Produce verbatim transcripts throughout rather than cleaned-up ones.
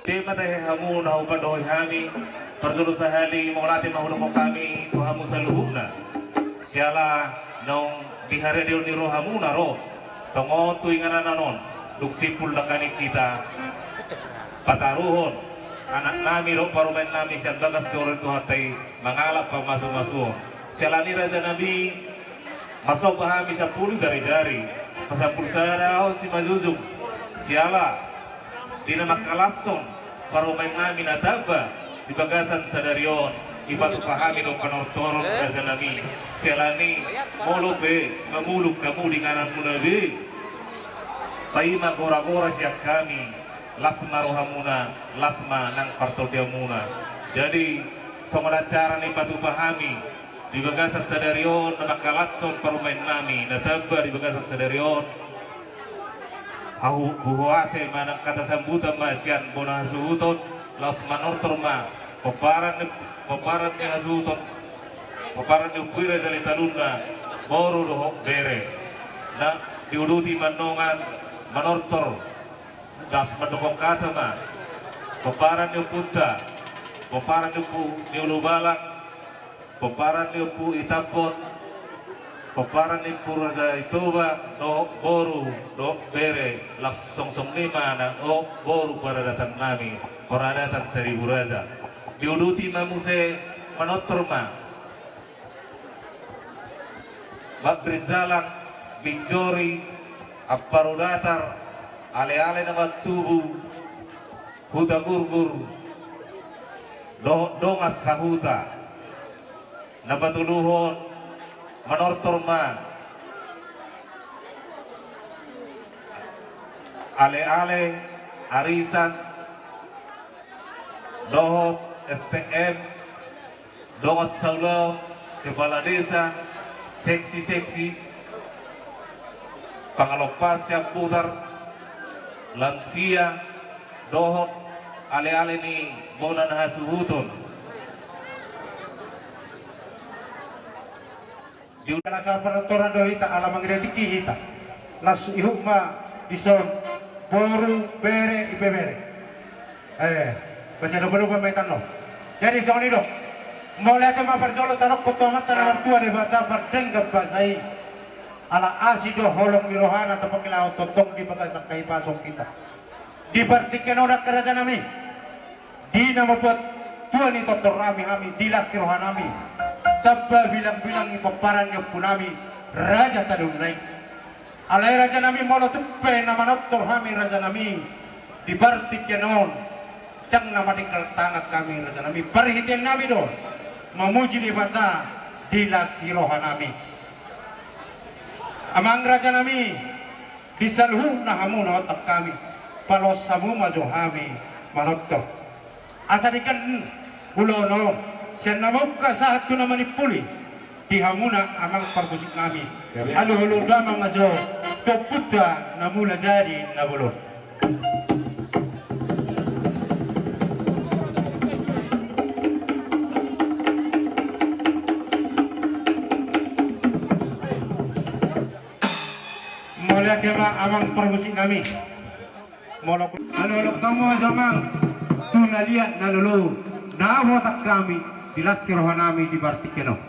Debata he hamu na hupandohoi hami, parjolo sahali mauliate ma hudokhon hami tu hamu saluhutna. Siala naung di haradeon ni rohamuna ro, tongon tu inganan on, dung simpul dangkaning hita pataruhon anaknami dohot parumaennami sian bagas joro ni Tuhanta i mangalap pamasumasuon. Siala ni rajanami, marsomba hami sampulu jarijari, pasampulu sada on simanjujung. Siala di na mangkalashon parumaennami na tamba di bagasan sadari on, dipatupa hami do panortoron rajanami. Siala ni molo pe mamuluk hamu di ingananmuna be, paima goragora sian hami, las ma rohamuna, las ma nang partondiamuna. Jadi songon acara na dipatupa hami di bagasan sadari on na mangkalashon parumaennami na tamba di bagasan sadari on, huhuase ma nang hata sambutan ma sian bona hasuhuton, laos manortor ma pomparan ni, pomparan ni hasuhuton, pomparan ni ompu i Raja Letaluna, boru dohot bere. Na diuduti ma annon manortor, laos mandok hata ma pomparan ni ompunta, pomparan ni ompu ni Ulubalang, pomparan ni ompu i Tambon, pomparan ni ompu Raja i Toba, dohot boru dohot bere, laos songon i ma nang dohot boru paradatangnami, paradatan Saribu Raja. Diuduti ma muse, manortor ma Mambrinjalang, Binjori, Amparudatar, Aleale na Mantubu, Hutagurgur, dohot dongan sahuta. Na patoluhon, manortor ma Aleale, Arisan, dohot S T M, dongan saulaon, kepala desa, seksi-seksi, pangalompas sian putar, lansia, dohot aleale ni bona na hasuhuton. Di ulaon na sapartontoran do hita ala mangido tingki hita. Laos ihut ma dison boru, bere, ibebere. Eh, basa doba-doba ma hita annon. Jadi songon i do. Mauliate ma parjolo tadokkon tu Amanta na martua Debata pardenggan basa i. Ala asi do holong ni rohana tapangkilahon tongtong di bagasan hahipason hita. Di partingkian on angka rajanami, di na mambuat tua ni tortornami hami, di las ni rohanami, tamba bilang-bilang ni pomparan ni ompunami Raja Tadulunai. Alai rajanami, molo tung pe na manortor hami rajanami di partingkian on, ndang na matinggal tangan hami rajanami. Parhiteannami do mamuji Debata di las ni rohanami. Amang rajanami, di saluhutna hamu na otak hami, paloas hamu ma jo hami manortor. Asa denggan ulaon on, sian na mamungka sahat tu na manimpuli, di hamuna amang parmusiknami. Alualu damang ma jo, tu ompunta na mula jadi na bolon. Mauliate ma amang parmusiknami. Molo alualu hamu ma jo amang tu na liat na lolo na huotak hami di las ni rohanami di partingkian on.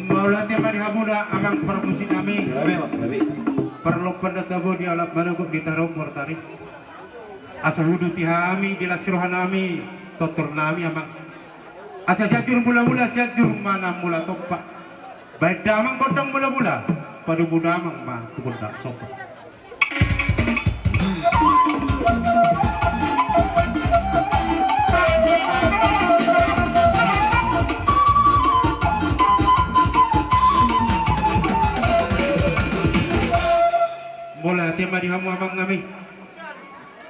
Mauliate ma di hamuna amang parmusiknami. Parlompan na tabo di alat manogot di tarong bortari. Asa huuduti hami di las ni rohanami tortornami amang. Asa Sianjur Mulamula, Sianjur ma na mula tompa. Baen damang gondang mulamula, padomu damang ma tu gondang somba. Mauliate ma di hamu amang nami.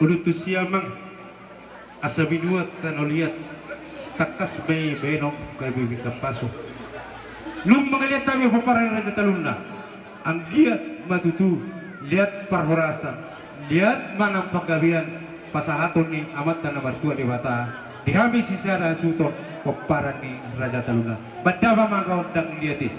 Udutusi amang. Asa binuat tano liat, tangkas ma i baenon gabe bintang pasu. Nunga mangaliat hami pomparan ni raja Talunna. Anggiat ma tutu liat parhorasan, liat manang panggabean pasahaton ni Amanta na martua Debata di hami sisada hasuhuton pomparan ni raja Talunna. Mandaba ma gondang liat i.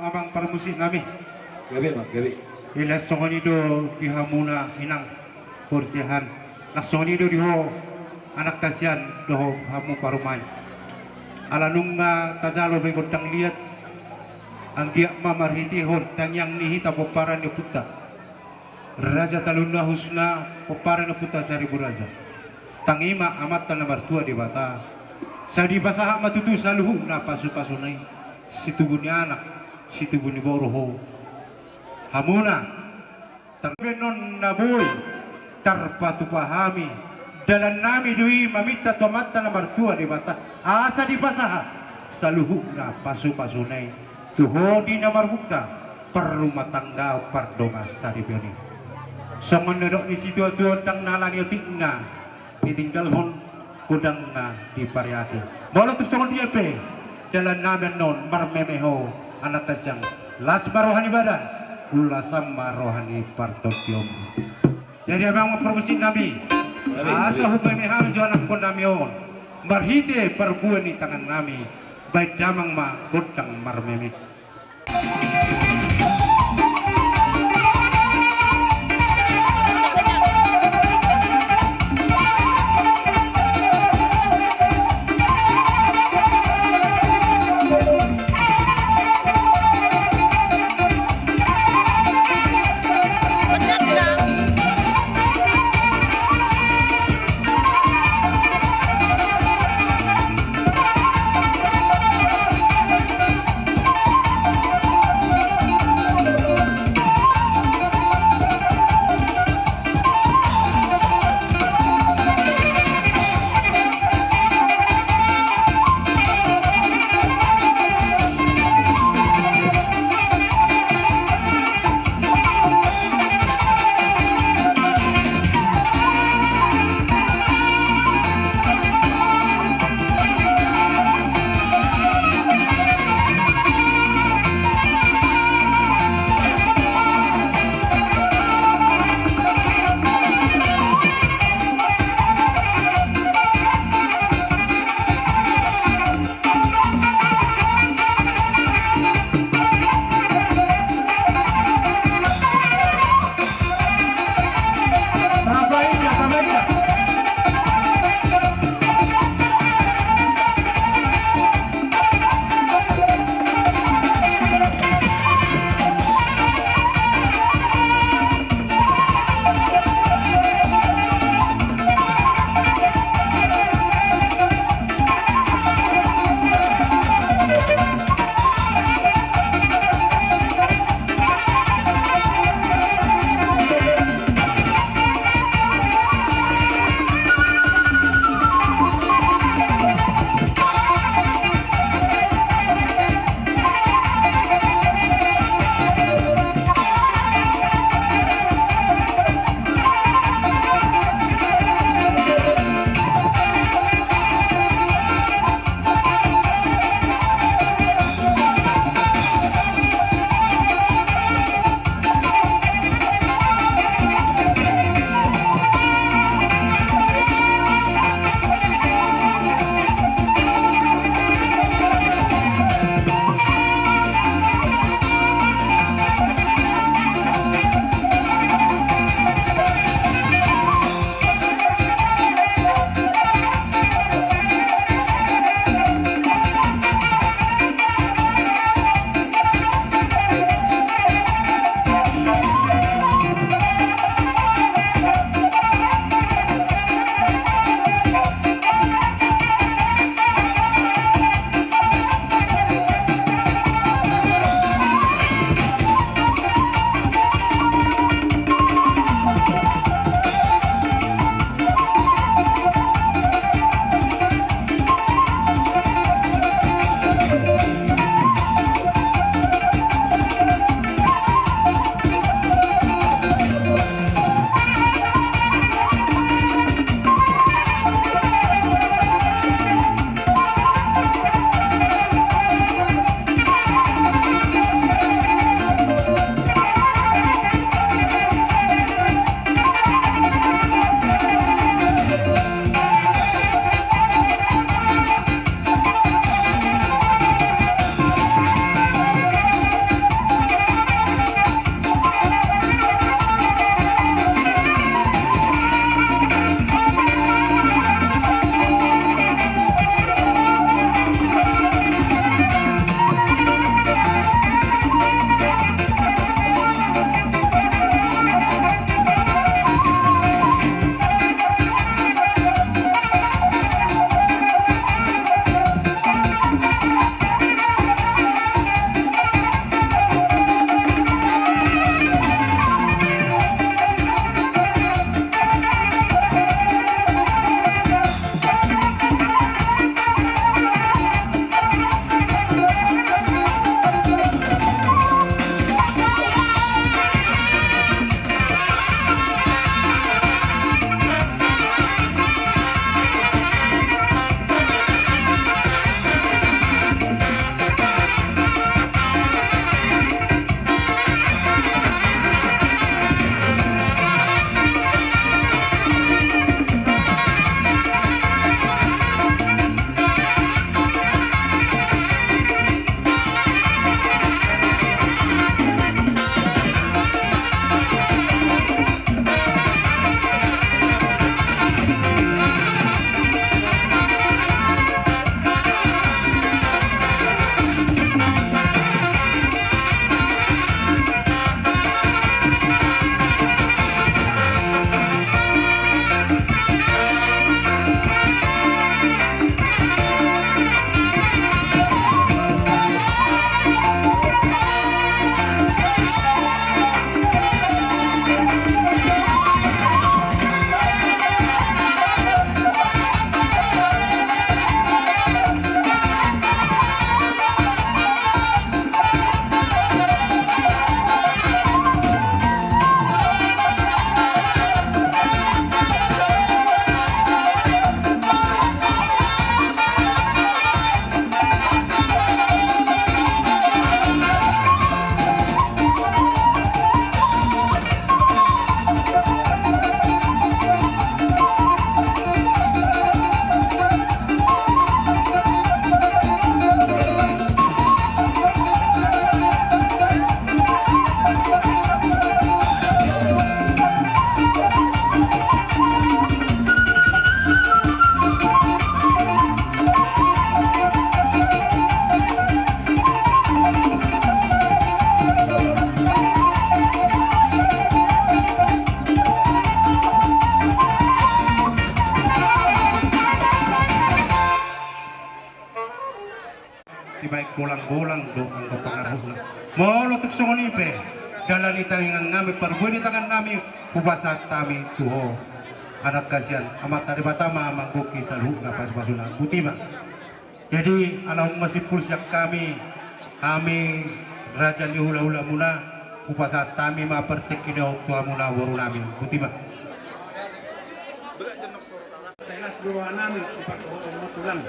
Amang parmusik nami. Gabe ma, gabe. Ilas songon i do di hamuna inang porsiahan. Las songon i do di ho anak tasian dohot hamu parumaen. Ala nunga tajalo be gondang liat, anggiat ma marhitehon tangiang ni hita pomparan ni ompunta Raja Talunna, khususna pomparan ni ompunta Saribu Raja. Tangi ma Amanta na martua Debata. Sai dipasahat ma tutu saluhutna pasupasuna i, situbu ni anak, situbu ni boru ho. Hamuna, tar-, annon na boi tarpatupa hami, dalannami do i maminta tu Amanta na martua Debata asa dipasahat saluhutna pasupasuna i tu ho di na marbungka parrumatanggaon pardongansaripeon i. Songon na nidok ni situatua, ndang na ala ni otikna ditinggalhon, godangna dipariate. Molo tung songon dia pe dalannami annon, marmeme ho anakta siang, las ma roha ni badan, ulasan ma roha ni partondion. Jadi amang ma parmusik nami, asa humeme hami jo anakkon nami on marhite parbue ni tangan nami, baen damang ma gondang marmeme. Dohot angka pangarahutna. Molo tung songon i pe, dalan ni tangiang nami, parbue ni tangan nami, hupasahat hami tu ho. Anak hasian, Amanta Debata ma manggohi saluhutna pasupasuna. Botima. Jadi, ala nunga simpul sian hami, hami raja ni hulahulamuna, hupasahat hami ma partingki ni on tu hamuna boru nami. Botima. Sai las do roha nami, hupasahat hami ma tulang.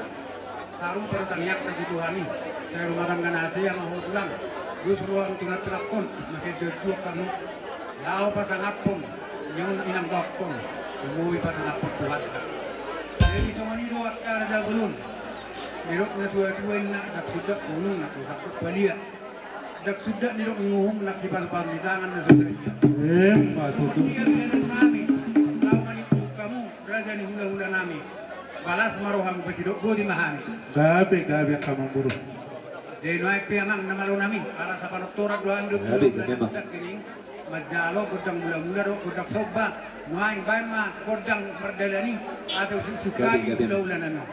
Sarupa do tangiangta tu Tuhan i, sai rumah tangga na hasea ma ho tulang. Dos roham tu na tulangkon, masih terjuak kamu. Laho pasangaphon, nion inang baonkon, sumoi pasangaphon Tuhanta. Jadi songon i do angka raja bolon. Nidok na tuatua inna, ndang suda hunung na tusakut palia. Ndang suda nidok ni uhum na sipatupaton ni tangan na so sadia. Emma tutu. Songon dia bianan nami, laho manimpuhon hamu, raja ni hulahula nami. Balas ma roham pasidok boti ma hami. Gabe, gabe angka amangboru. Jadi nuaeng pe amang na malo nami, ala sapanortoran do hami do. Gabe, gabe ma. Manjalo gondang mulamula dohot gondang somba. Nuaeng baen ma gondang mardalan i, asa usungsungai hulahula nami.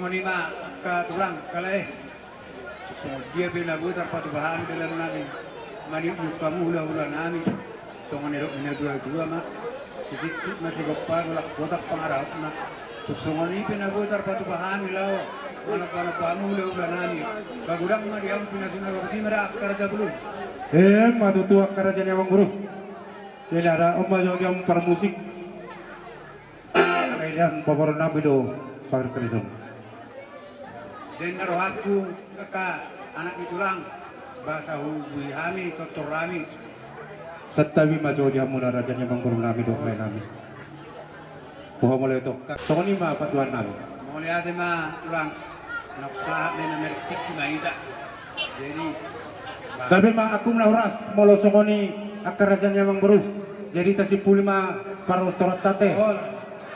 Songon i ma angka tulang, angka lae. Songon dia pe na boi tarpatupa hami dalan nami, maniuk-niuk hamu hula-hula nami. Songon i didok ni na tua-tua ma, sitiktik ma sigompa, golak botak pangarahutna. Songon i pe na boi tarpatupa hami laho manomba-nomba hamu hula-hula nami. Ba godang ma di hamu pinasuna roti ma da angka raja bolon. Emma tutu angka raja ni amang boru. Jadi ada, on ma jo di hamu parmusik. Angka i lean paboru nami do pangarkerejong. Jadi na rohangku angka anak ni tulang, ba sai hubuhi hami tortor nami. Santabi ma jo di hamu na raja ni amang boru nami dohot lae nami. Boha molo i tongka. Songon i ma pandohan nami. Mauliate ma tulang. Nunga sahat ma i, na merek tingki ma hita. Jadi, gabe ma angkung na horas molo songon i angka raja ni amang boru. Jadi tasimpuli ma partortoranta ate.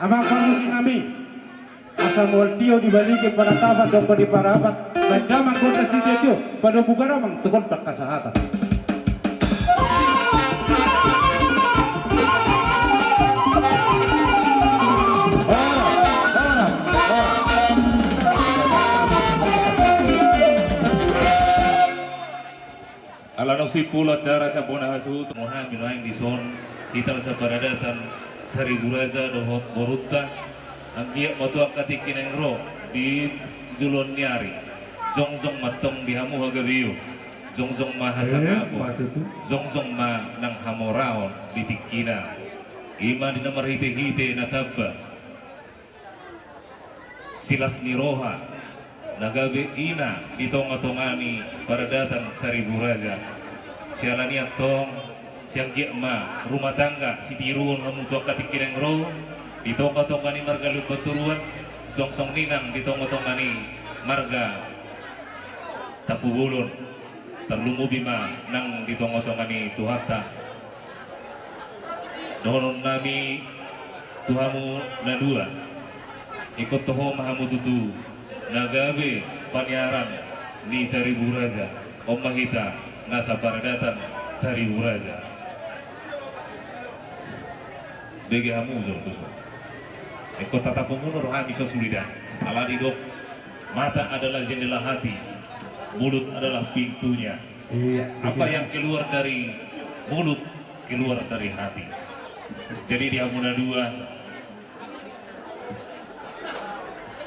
Amang parmusik nami. Asa mual tio di balige panatapan, domba di parapat, manjamang gondang sitio-tio, padomu garamang tu gondang hasahatan. Ala naung simpul acara sian bona hasuhuton, hami nuaeng dison, hita na saparadatan Saribu Raja dohot borunta, anggiat ma tu angka tingki naeng ro di joloan ni ari, jongjong ma antong di hamu hagabeon, jongjong ma hasangapon, jongjong ma nang hamoraon di tingkina. I ma di na marhite-hite na tamba. Silas ni roha na gabe ina di tonga-tonga ni paradatan Saribu Raja. Siala ni antong, sai anggiat ma rumah tangga sitiruon hamu tu angka tingki naeng ro, di tonga-tonga ni marga Lumbantoruan, suang songon i nang di tonga-tonga ni marga Tampubolon, tarlumobi ma nang di tonga-tonga ni Tuhanta. Dohonon nami tu hamu na dua, ingkon toho ma hamu tutu na gabe paniaran ni Saribu Raja. On ma hita na saparadatan Saribu Raja. Bege hamu jo tuson. Ingkon tatap mangunu rohami so sulidan. Ala didok, mata adalah jendela hati, mulut adalah pintunya. Iya, apa yang keluar dari mulut, keluar dari hati. Jadi di hamu na dua,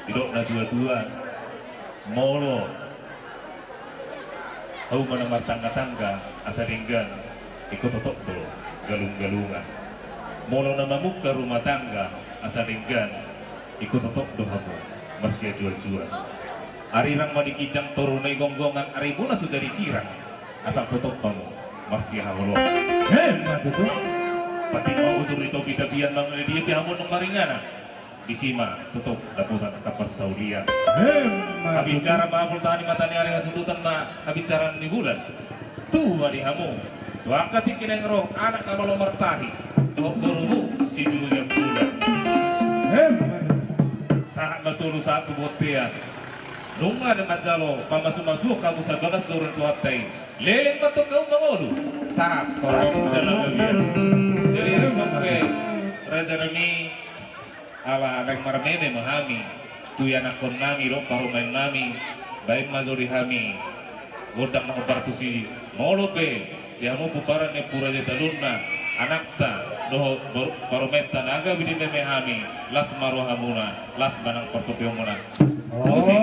didok na tua-tua, molo hauma na martangga-tangga asa denggan, ingkon totop do galung-galungan. Molo na mamungka rumah tangga asa denggan, ingkon totop do hamu marsiajual-jual. Arirang ma di ginjang toru na i gonggongan, arimuna so jadi sirang, asal totop hamu marsihaholongan. Emma tutu. Patik ma utur di topi tapian, manang di dia pe hamu nunga maringanan, disi ma totop dapotan angka parsaulian. Emma tutu. Habicara ma apul tahan di mata ni ari, hasudutan ma habicara ni bulan. Tubu ma di hamu tu angka tingki naeng ro anak na malo martahi dohot borumu si Dujambulan. Emma tutu. Sahat ma solu sahat tu bontean. Nunga na manjalo pamasu-masuon hamu sian bagas joro ni Tuhanta i, leleng ma antong hamu mangolu. Sahat horas jala gabe. Jadi, raja nami, ala naeng marmeme ma hami tu ianakhon nami dohot parumaen nami, baen ma jo di hami gondang na hombar tusi. Molo pe di hamu pomparan ni Ompu Raja Talunna, anakta dohot parumaenta na gabe dimeme hami, las ma rohamuna, las ma nang partondion muna. Musik.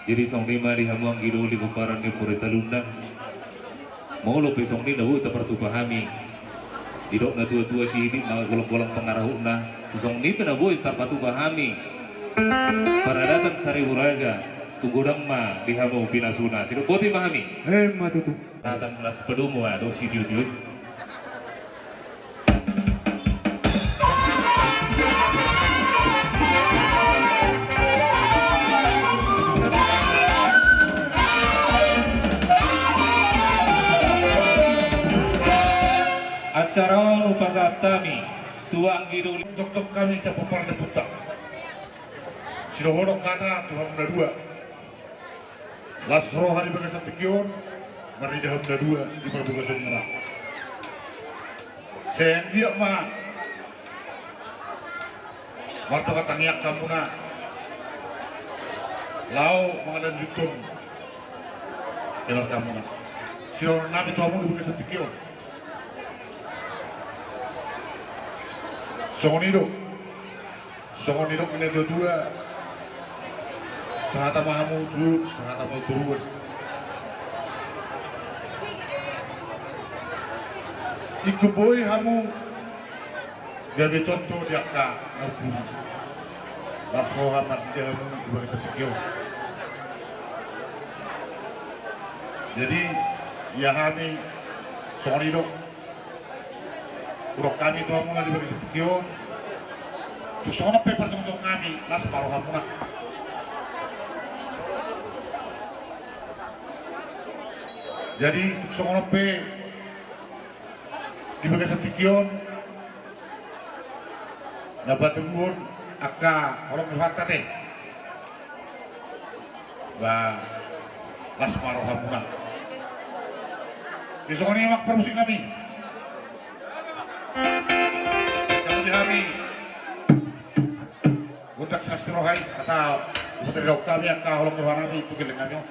Jadi songon i ma di hamu anggi doli pomparan ni Ampuretaluna. Molo pe songon i na boi tarpatupa hami, didok na tua-tua, si Idik ma golanggolang pangarahutna. Songon i pe na boi tarpatupa hami paradatan Saribu Raja, tung godang ma di hamu pinasuna. Sidok boti ma hami. Emma tutu. Tatan las padomu, ado si tiut-tiut. Acara on hupasahat hami tu anggi doli. Jokjok hami sian pomparan ni ompunta. Sidohonon hata tu hamu na dua. Las roha di bagasan tingki on, marnida hamu na dua di parbagason on. Sai anggiat ma martongka tangiang hamuna laho mangalanjuthon keluargamuna. Sidohonon nami tu hamu di bagasan tingki on. Songon i do. Songon nidok ni na tua-tua, sahata ma hamu tu dolok, sahata ma tu toruan. Ingkon boi hamu gabe contoh di angka na umpudi. Las roha marnida hamu di bagasan tingki on. Jadi, ia hami songon i do. Hudok hami tu hamuna di bagasan tingki on. Tung songon on pe parjongjongon nami, las ma rohamuna. Jadi tung songon on pe di bagasan tingki on na patuduhon angka holong ni Tuhanta te. Ba, las ma rohamuna. Di songon i ma parmusik nami. Kamu di hami. Gondang sasti roha i, asa umboto didok hami angka holong ni roha nami tu gelleng nami on.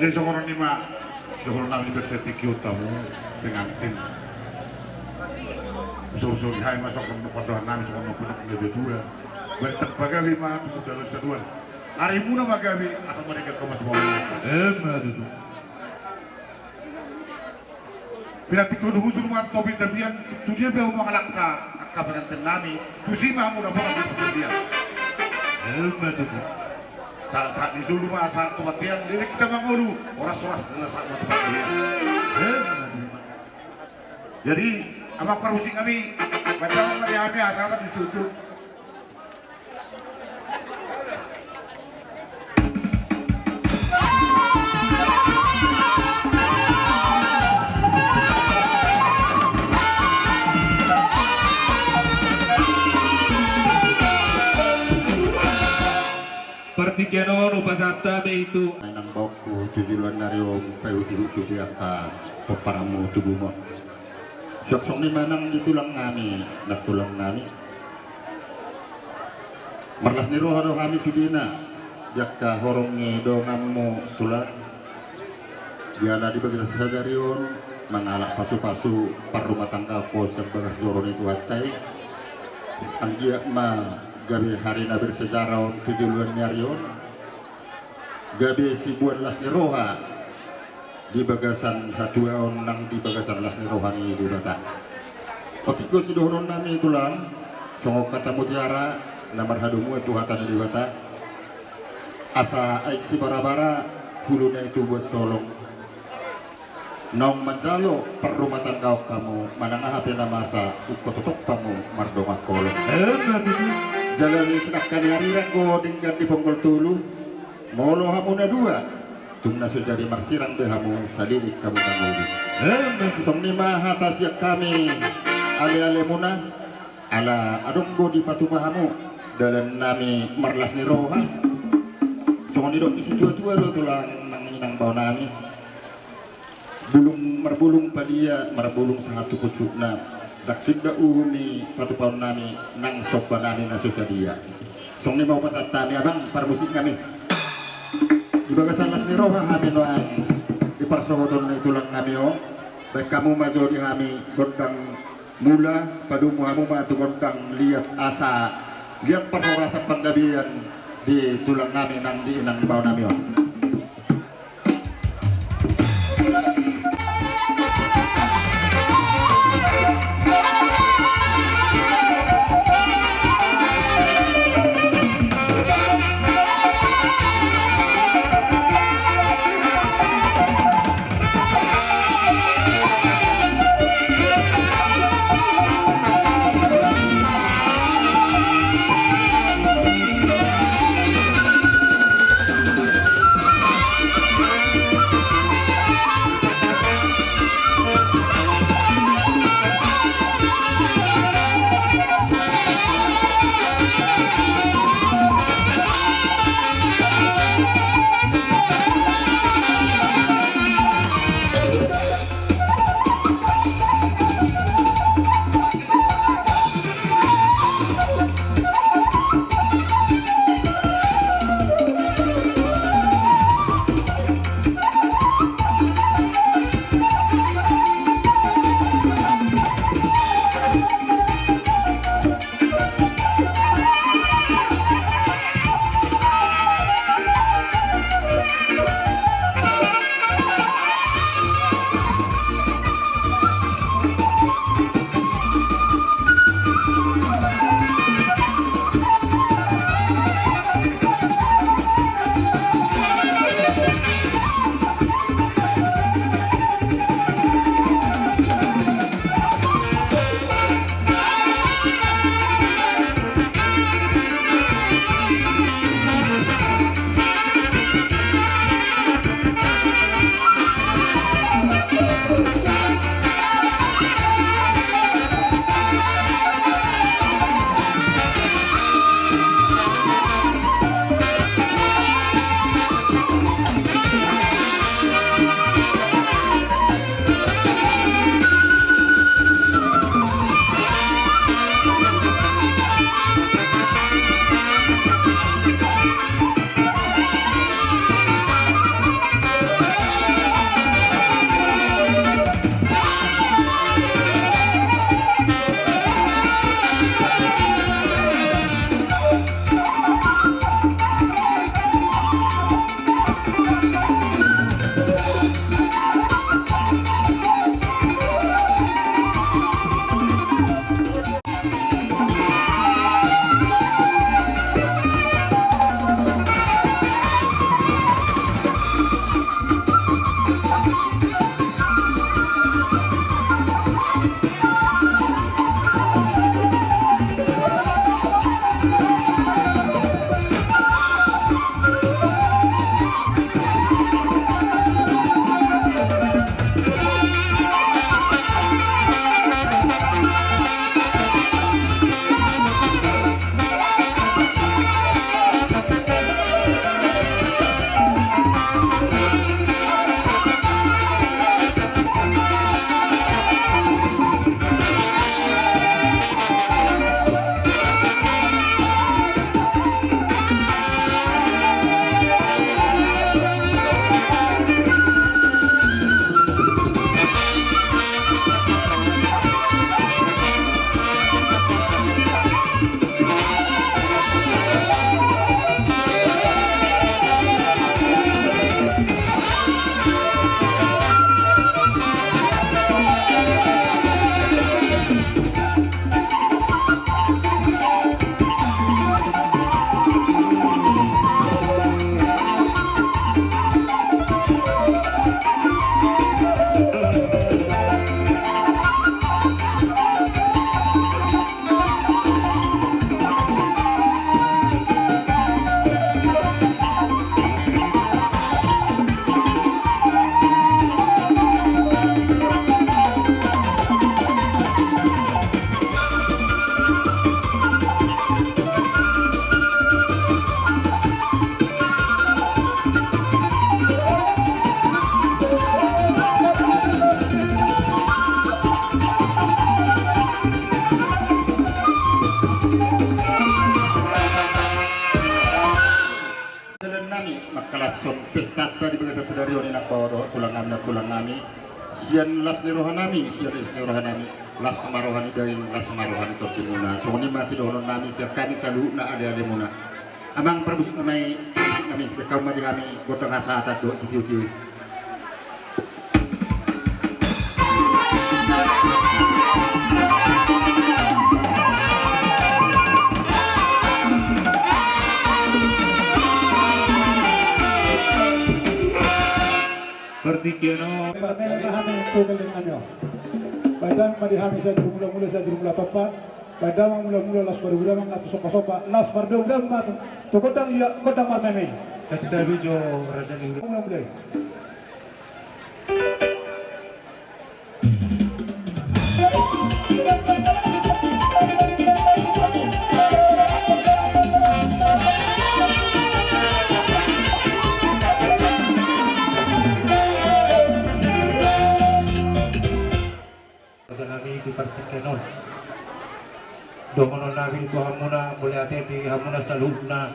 Jadi songon i ma, songon nami di persetik kiota mu pengantin. Songon i ma songon pandohan nami songon nami puduk ni dua. Bertempat kami ma tu sudah saduan. Ari muna ma gabe asa mereka kau masuk. Emma tutu. Pinantikkon hujur ma topi tapian, tu dia be hamu mangalangka angka pengantin nami, tusi ma hamu na borat di persediaan. Emma tutu. Sahat-sahat ni solu ma sahat tu bontean, leleng hita mangolu, horas-horas na sahat ma tu bontean. Emma tutu. Jadi amang parmusik nami, baca ma di hami asa hata di tutu. Partingkian on hupasahat hami tu inang baoku tu joloan ni ari on, paihutihut sude angka pomparanmu tubumu. Suang songon i ma nang di tulang nami, nang tulang nami. Marlas ni roha do hami sudena di angka horong ni donganmu tulang. Jala di bagasan sadari on mangalap pasupasu parrumatanggaon sian bagas joro ni Tuhanta i. Anggiat ma gabe hari na bersejarah on tu joloan ni ari on. Gabe siboan las ni roha di bagasan hatuaon nang di bagasan las ni roha ni Debata. Otik do sidohonon nami tulang, songon hata mutiara na marhadomuan tu hata ni Debata. Asa aek sibarabara, hulu na i tubuan tolong. Naung manjalo parrumatanggaon hamu, manang aha pe na masa, ingkon totop hamu mardongan holong. Emma tutu. Jala di sadangka ni ari ranggo denggan di ponggol tolu, molo hamu na dua, tung na so jadi marsirang be hamu, saleleng hamu mangolu. Emma tutu. Songon i ma hata sian hami alealemuna, ala adong do dipatupa hamu dalan nami marlas ni roha. Songon nidok ni situatua do tulang nang inang bao nami. Bulung marbulung padia, marbulung sahat tu pucukna. Ndang suda uhum ni patupaon nami nang somba nami na so sadia. Songon i ma hupasahat hami abang parmusik nami. Di bagasan las ni roha hami nuaeng di parsohoton ni tulang nami on. Baen hamu ma jo di hami gondang mula, padomu hamu ma tu gondang liat asa liat parhorasan panggabean di tulang nami nang di inang bao nami on. Mangkalashon pestanta di bagasan sadari on, inang baoa dohot tulang nami, nantulang nami. Sian las ni roha nami, sian las ni roha nami, las ma roha ni daging, las ma roha ni tondimuna. Songon i ma sidohonon nami sian hami saluhutna alealemuna. Amang parmusik nami, parmusik nami, dengkan ma di hami gondang hasahatan dohot sitiotio i. Partingkian on. Baen damang ma di hami sahat tu mulamula, sahat tu mulamula tompa. Baen damang mulamula, laos pardamuna ma tu sombasomba, laos pardamuna ma tu gondang, ia gondang marmeme. Santabi jo raja ni hula. Mulamula i. Raja nami, di partingkian on dohonon nami tu hamuna, mauliate di hamuna saluhutna,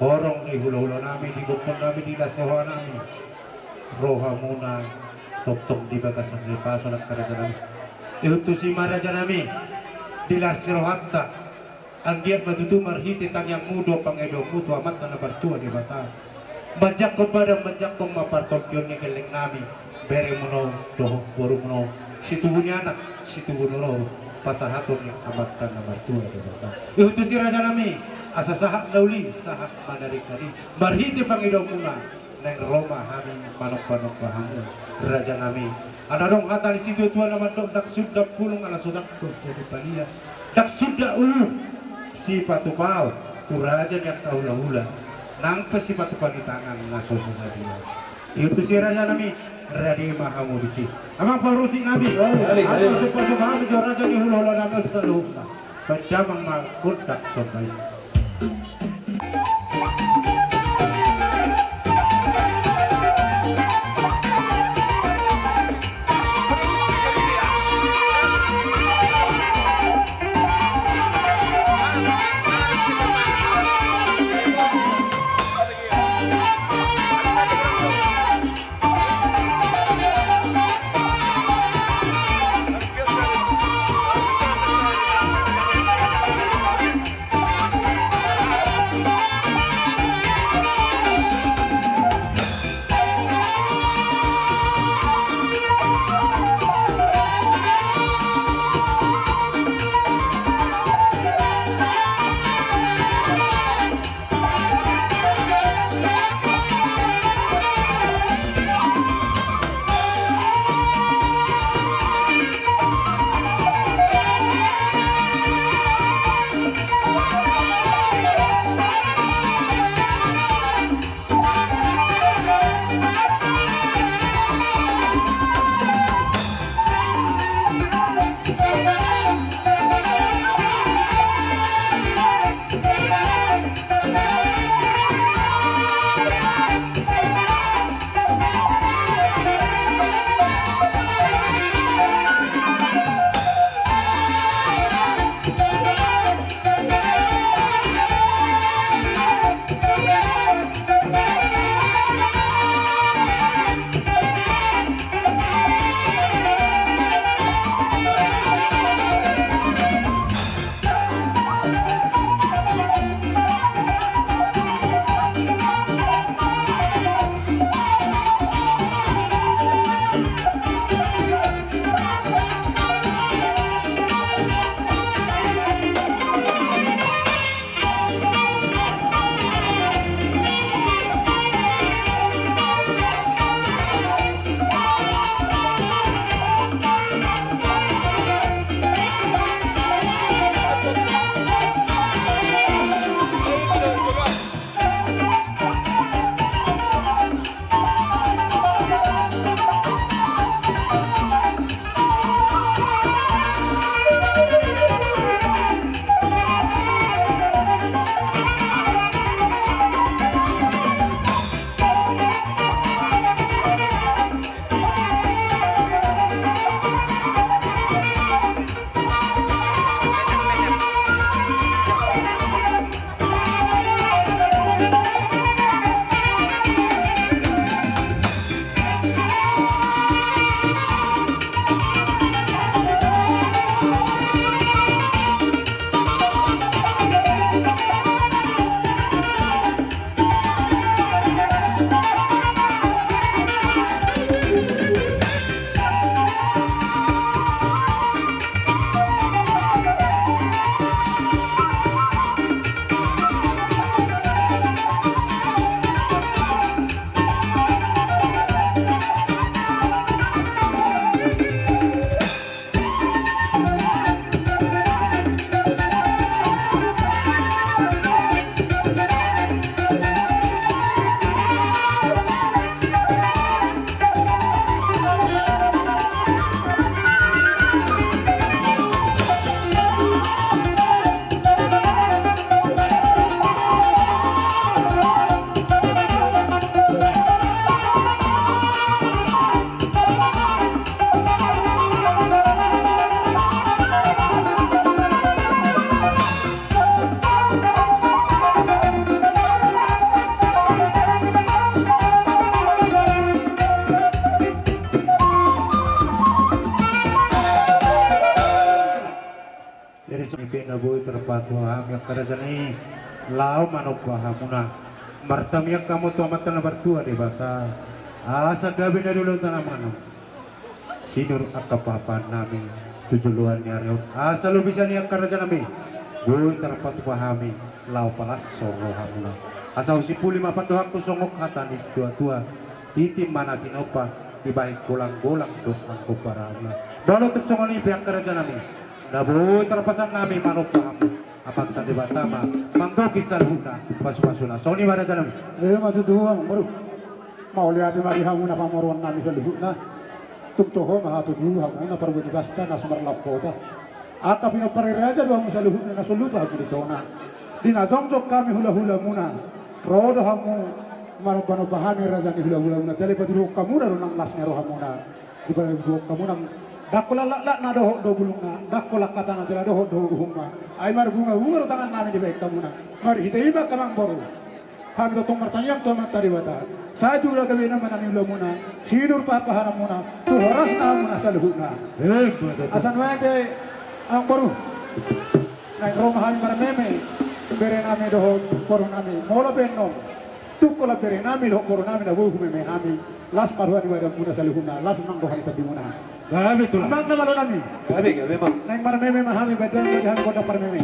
horong ni hulahula nami, di gokhon nami, di las ni roha nami, rohamuna tongtong di bagasan ni pasu, angka raja nami. Ihut tusi ma raja nami, di las ni rohanta, anggiat ma tutu marhite tangiangmu dohot pangidoanmu tu Amanta na martua Debata, manjangkon badan, manjangkon ma partondion ni gelleng nami, beremuna on dohot borumuna on, situbu ni anak, situbu ni roha, pasahaton ni Amanta na martua Debata. Ihut tusi raja nami, asa sahat na uli, sahat ma na ringkot i, marhite pangidoanmuna, naeng ro ma hami manombanomba hamu, raja nami. Ala adong hata ni situatua na mandok, ndang sundat bulung ala so dangkot jadi palia, ndang sundat uhum sipatupaon tu raja ni angka hulahula, nang pe sipatupa ni tangan na so sadia. Ihut tusi raja nami, rade ma hamu disi. Amang parmusik nami, asa sumpasumpa hami jo raja ni hulahula nami saluhutna. Baen damang ma gondang somba i. Boi tarpatupa hami angka raja nami laho manomba hamuna. Martamiang hamu tu Amanta na martua Debata, asa gabe na dua ulaon tanaman sinur angka pahapahan nami tu joloan ni ari on. Asa lobi sian i angka raja nami, boi tarpatupa hami laho palashon rohamuna. Asa husimpuli ma pandohanku songon hata ni situatua: Titi ma na tinompa, dibahen golanggolang do anggo parahuna. Molo tung songon i pe angka raja nami, na boi tarpasan nami manomba hamu, Amanta Debata ma manggohi saluhutna pasupasuna. Songon i ma raja nami. Ima tutu amang boru. Mauliate ma di hamu na pamoruon nami saluhutna. Tung toho ma hatutu hamu na parbue ni basta na sumarlak kota. Angka pinompar ni raja do hamu saluhutna, na so lupa hamu di tona. Di na jongjong hami hulahulamuna, ro do hamu manombanomba hami raja ni hulahulamuna, jala dipatuduhon hamuna do nang las ni rohamuna. Dipatuduhon hamuna, ndang holan laklakna dohot do bulungna, ndang holan hatana, jala dohot do uhumna. Ai marbungabunga do tangan nami dibahen hamuna. Marhite i ma amang boru, hami tongtong martangiang tu Amanta Debata, sai jumolo gabe nama na niulamuna, sinur pahapahanmuna tu horasna hamuna saluhutna. Asa nuaeng pe amang boru, naeng ro ma hami marmeme, bere nami dohot boru nami. Molo pe annon tung holan bere nami dohot boru nami, na boi humeme hami. Las ma roha ni badanmuna saluhutna, las nang roha ni tondimuna. Gabe tulang. Amang na malo nami. Gabe, gabe ma. Naeng marmeme ma hami, baen hami gondang marmeme.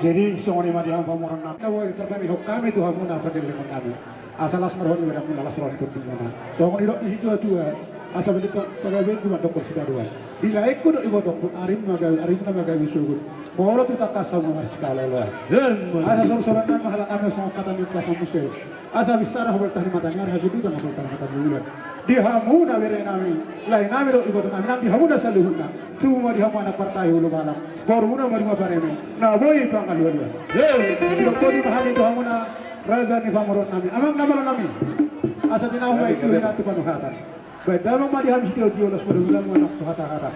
Jadi songon i ma di hamu pamoruon nami. Na boi tarpamihon hami tu hamuna pardenggan nami. Asa las ma roha ni badanmuna, las roha ni tondimuna. Songon i didok ni situatua, asa balik pagabe mandok sipaduan. Di laengku dohot ibotongku, arimuna ma gabe, arimuna ma gabe sogot. Molo tu tangkas hamu marsipaolooloan. Asa sorusoruan nami ma halak nami songon hata ni umpasa muse. Asa binsar habolta ni mata ni ari, hasudutan habolta ni mata ni bulan. Di hamuna bere nami, lae nami dohot iboto nami nang di hamuna saluhutna. Tubu ma di hamu anak partai Ulubalang, borumuna ma ruma pareme na boi pangalualuan. Didok boti ma hami tu hamuna raja ni pamoruon nami, amang na malo nami. Asa tinahu ma i tu hinahan tu panuhatan. Baen damang ma di hami sitiotio, las ma di hami anak tu hatahata.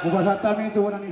Hupasahat hami tu bona ni.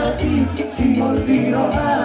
hati, singkop di roha.